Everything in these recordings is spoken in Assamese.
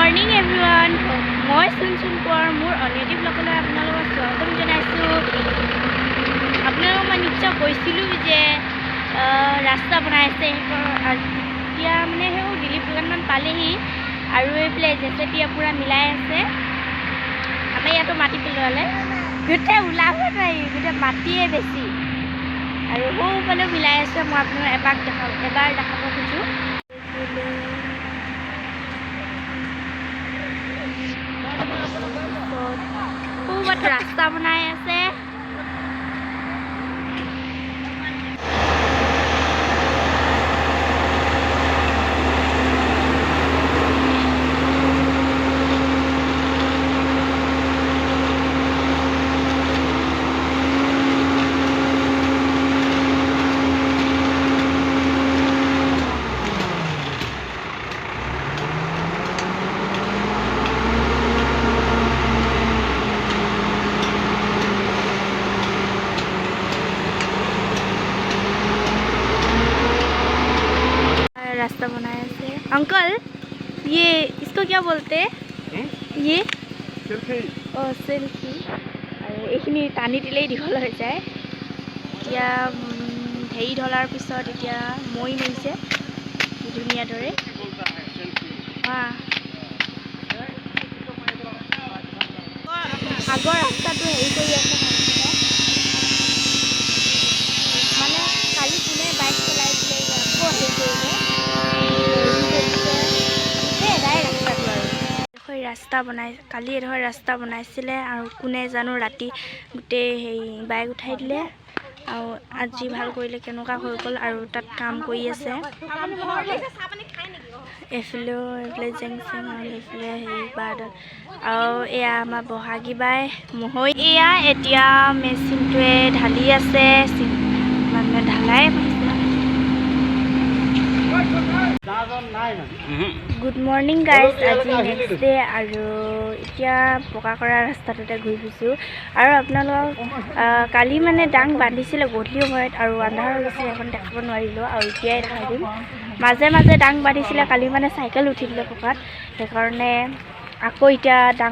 মৰ্ণিং এভৰিৱান, মই চুনচুন কোঁৱৰ, মোৰ অন্য এটি ব্লগলৈ আপোনালোকক স্বাগতম জনাইছোঁ। আপোনালোকক মই নিশ্চয় কৈছিলোঁ যে ৰাস্তা বনাই আছে, এতিয়া মানে সেই দিলীপ দোকানমান পালেহি আৰু এইফালে জেচেপিয়ে পূৰা মিলাই আছে। আমাৰ ইয়াতো মাটি পেলোৱালে, গোটেই ওলাব নোৱাৰি, গোটেই মাটিয়ে বেছি। আৰু সৌফালেও মিলাই আছে, মই আপোনালোকক এপাক দেখাব এবাৰ দেখাব খোজোঁ। ক'ৰবাত ৰাস্তা বনাই আছে। रास्ता बनाया है अंकल, ये इसको क्या बोलते हैं? ये অ চেল্ফি। আৰু এইখিনি টানি দিলেই দীঘল হৈ যায়। এতিয়া হেৰি ঢলাৰ পিছত এতিয়া মৈ মাৰিছে ধুনীয়া দৰে। আগৰ ৰাস্তাটো হেৰি কৰি আছে, মানে কালি কোনে বাইক চলাই দিলে, আকৌ হেৰি কৰিলে ৰাস্তাটো। আৰু ৰাস্তা বনাই কালি এডোখৰ ৰাস্তা বনাইছিলে আৰু কোনে জানো ৰাতি গোটেই হেৰি বাইক উঠাই দিলে আৰু আজি ভাল কৰিলে, কেনেকুৱা হৈ গ'ল। আৰু তাত কাম কৰি আছে, এইফালেও এইফালে জেং চেং আৰু সেইফালে হেৰি বাৰডাল। আৰু এয়া আমাৰ বহাগী বাই মহৈ, এয়া এতিয়া মেচিনটোৱে ঢালি আছে, মানে ঢালাই মাৰিছে। গুড মৰ্ণিং গাইজ, আজি নেক্সট ডে আৰু এতিয়া পকা কৰা ৰাস্তাটোতে ঘূৰি ফুৰিছোঁ। আৰু আপোনালোকক কালি মানে দাং বান্ধিছিলে গধূলি সময়ত আৰু আন্ধাৰ হৈ গৈছিলে, এখন দেখাব নোৱাৰিলোঁ আৰু এতিয়াই দেখাই দিম। মাজে মাজে দাং বান্ধিছিলে কালি, মানে চাইকেল উঠি দিলে পকাত, সেইকাৰণে আকৌ এতিয়া দাং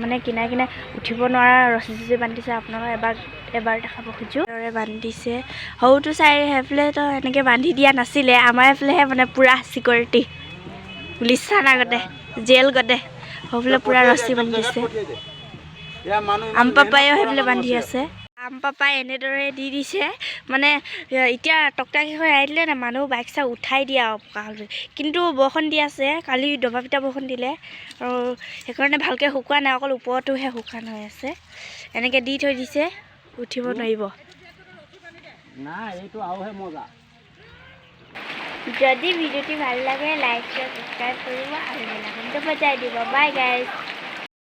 মানে কিনাই কিনাই উঠিব নোৱাৰা ৰছী চচি বান্ধিছে। আপোনালোকক এবাৰ এবাৰ দেখাব খোজোঁ দৰে বান্ধিছে। সৰুটো চাই সেইফালেতো এনেকৈ বান্ধি দিয়া নাছিলে, আমাৰ এইফালেহে মানে পূৰা চিকিউৰিটি পুলিচ থানা গতে জেল গতে সেইফালে পূৰা ৰছী বান্ধিছে। আম পাপায়ো সেইফালে বান্ধি আছে। আম পাপাই এনেদৰে দি দিছে, মানে এতিয়া তক্তা কেইখন এৰাই দিলে না মানুহ বাইক চাইক উঠাই দিয়ে আৰু পকা হ'ল। কিন্তু বৰষুণ দি আছে, কালি দবা পিটা বৰষুণ দিলে আৰু সেইকাৰণে ভালকৈ শুকোৱা নাই, অকল ওপৰটোহে শুকান হৈ আছে। এনেকৈ দি থৈ দিছে, উঠিব নোৱাৰিব। যদি ভিডিঅ'টি ভাল লাগে লাইক, শ্বেয়াৰ, ছাবস্ক্ৰাইব কৰিব আৰু বেল আইকনটো বজাই দিব। Bye guys.